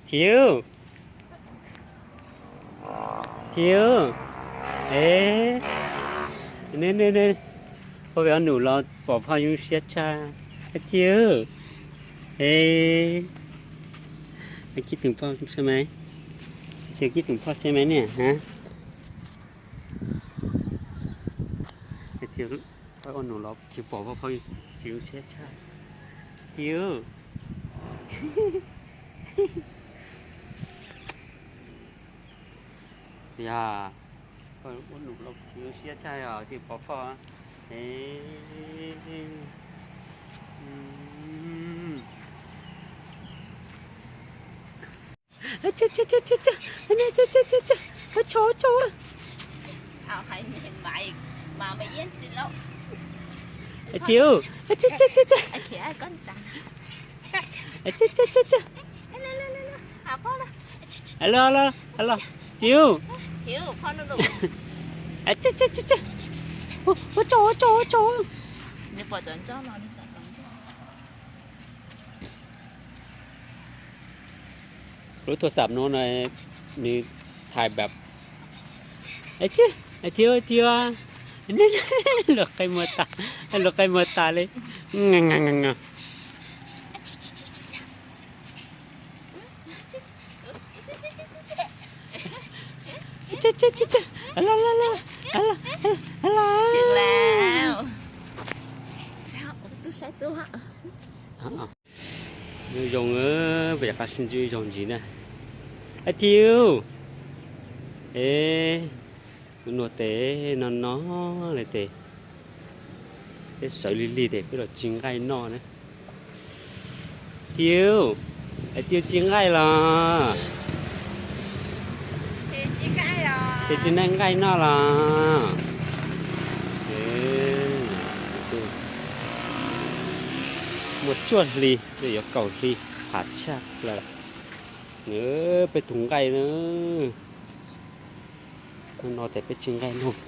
Thiu, Thiu, e, ne ne ne, poj pem ob nus los pom poj zoo siab tshaj. Thiu, e, kib tus poj tseb mas, Thiu kib tus poj tseb mas niam ha. Thiu, poj ua nus los Thiu pom poj poj Thiu zoo siab tshaj. Thiu, yog, poj ua nus los Thiu zoo siab tshaj yog Thiu pom poj. Thiu, alo alo alo, Thiu, ua tso ua tso ua tso. Lub tus xam no nws thaij npab, Thiu Thiu, luag qe muag tas, luag qe muag tas li. Zoo, peb rov qab sib ntsib zaug ntxiv na. Thiu, e, hnub no tes no no li tes, peb sawv lig lig tes peb los tsis nqaij noj na. Thiu, Thiu tsis nqaij los? Thiu tsis nqaij noj los? Muaj cuaj hli, yuav kaum hli, pham tshaj plaws. Nws peb tus nqaij na. Hnub no tes peb tsis nqaij noj.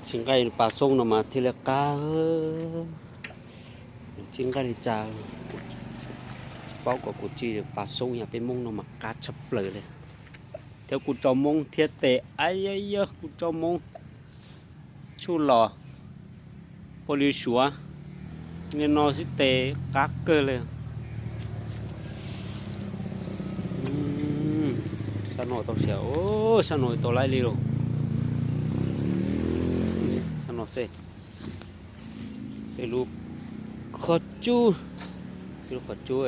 Tsis nqaij pas xoob no mas thiaj li qab. Tsis nqaij li cas, tsis paub kom kuv tsis pas xoob yam peb Hmoob no mas qab tshaj plaws li. Thiab kuv tso Hmoob thiab tes, a yog kuv tso Hmoob tsuj los, poj li Suav, li no xwb tes qab kawg li. Sab no tau siav, sab no tau laib li lauj. Sab no xwb. Peb lub qhov cub, peb lub qhov cub,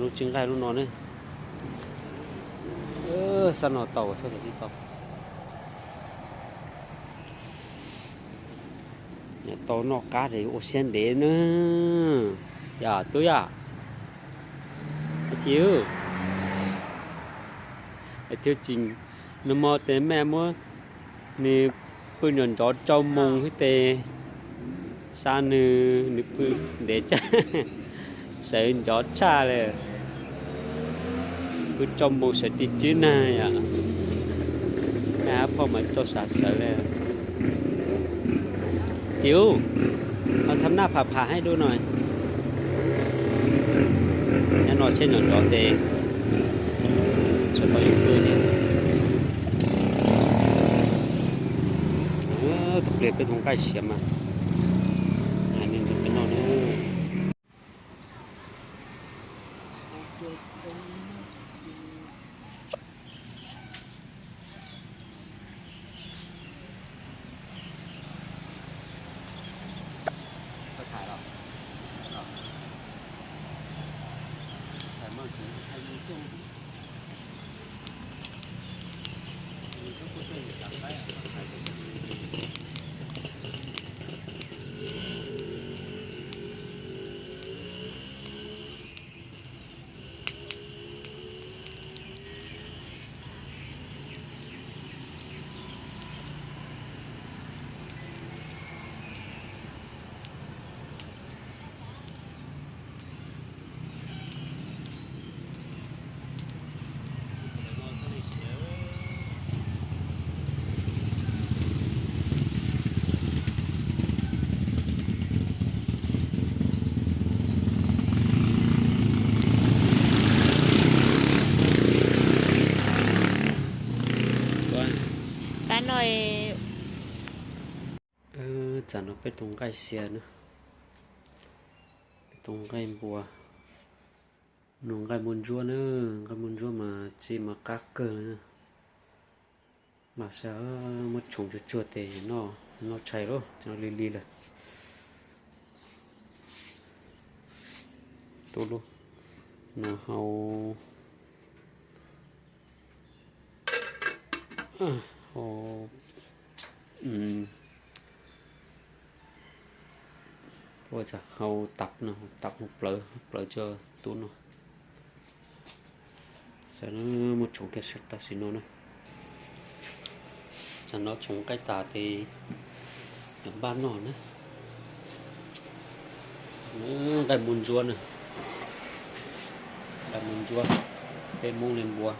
lub tsis nqaij lub no ne. Sab no tau, sab no tsis tau. Tau noj qab es ua siab ntev na. Yog tub yog, Thiu, Thiu tsis, nag hmo tes mej muab nws pw nrov nrov rau moos xwb tes, sab nws, nws pw ntev tshaj, sawv nrov tshaj li. Pw rau moos sawv tim tsib nag yom. Nag hab phauj mas rau sav sawv li. Thiu, ho tham naj pham pham haib dua no. Nyob no tsheb nrov nrov tes, tsis tau yuav pw li. Tus pliag peb tus nqaij siav mas, hais me ntsis peb noj na. Tam no peb tus nqaij xia na, peb tus nqaij npua, nug nqaij npua ntsuab na, nqaij npua ntsuab mas tsi mas qab kawg na. Mas saib muab tshoov tsuag tsuag tes noj, noj tshais lawm, li li lawm. Tub lub no hau, hau, hau tav no, tav hau plawv, plawv coj tub no. Saib muab tshoov kiag tam sim no na. Tam no tshoov nqaij tas tes yuav npaj noj na. Nqaij npua ntsuab na, nqaij npua ntsuab, peb Hmoob li npua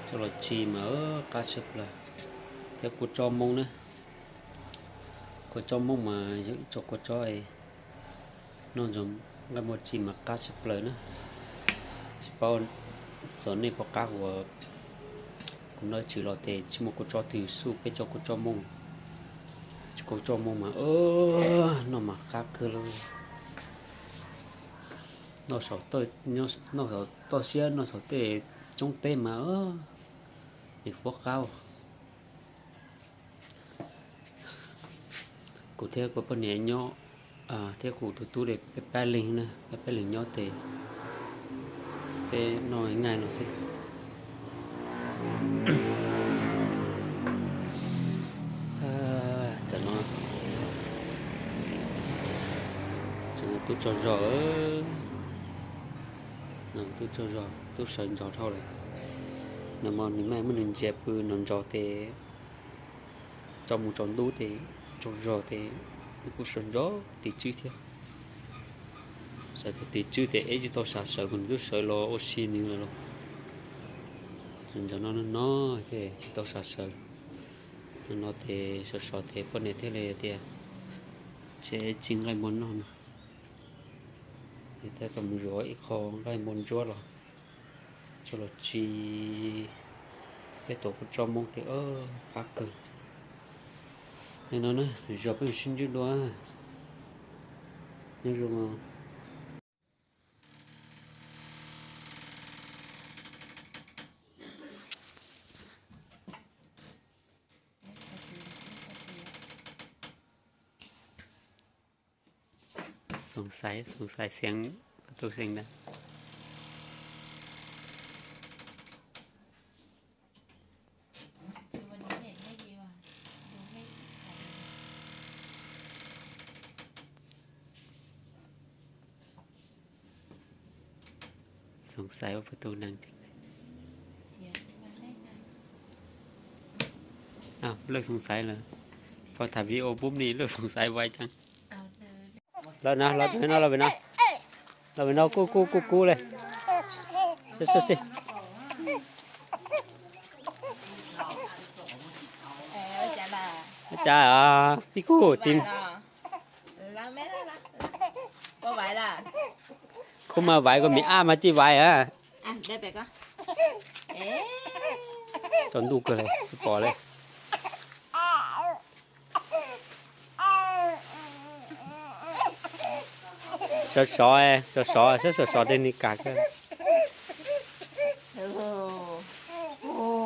coj los tsi mas qab tshaj plaws. Thiab kua txob Hmoob na, kua txob Hmoob mas yog ib txoj kua txob noj nrog nqaij npua tsi mas qab tshaj plaws na. Tsis paub xyov nej puas qab, uas kuv noj ib txwm los tes tsis muaj kua txob twg xub peb cov kua txob Hmoob. Kua txob Hmoob mas noj mas qab kawg li. Noj saum toj siab, noj saum tej roob teb mas nim fuab qab. Kuv thiab kuv poj niam nyob, thiab kuv tus tub peb pab leeg na, peb pab leeg nyob tes peb noj nqaij no xwb. Tam no tub tsaug zog, tub tsaug zog, tub sawv ntxov dhau lawm. Nag hmo nws maj muab nws ntsia pw nrov ntxov tes tso mus tsaus ntuj tes tsaug zog tes nws kuj sawv ntxov tim tswb thiab. Sawv tau tim tswb tes ib tsis tau sam sawv, kuv nws twb sawv los ua si nws lawm los. Sawv ntxov no no ces tsis tau sam sawv. No tes sov sov tes poj niam thiaj li tias, tsis, tsis nqaij npua noj no. Thiaj tau mus yuav ib qho nqaij npua ntsuab los, tso los tsi peb tus kua txob Hmoob tes qab kawg. No na, zog peb sib ntsib dua. Nyob zoo. Xoom xaiv, xoom xaiv xeev, pab tus xeev ntawd. Xoom xaiv ua pab tus neeg. Lawj xoom xaiv lawm. Pog tham video pub ni lawj xoom xaiv vai ceeb. Los na, los pem no, los pem no. Los pem no, kuj kuj kuj kuj le. Sib sib. Cas pib kuj tim. Khuj mas vaiv, koj me ab mas tsis vaiv a. Tsaus ntuj kawg li tsis pom li. Sov sov, sov sov, sov sov tej ni kam kawg.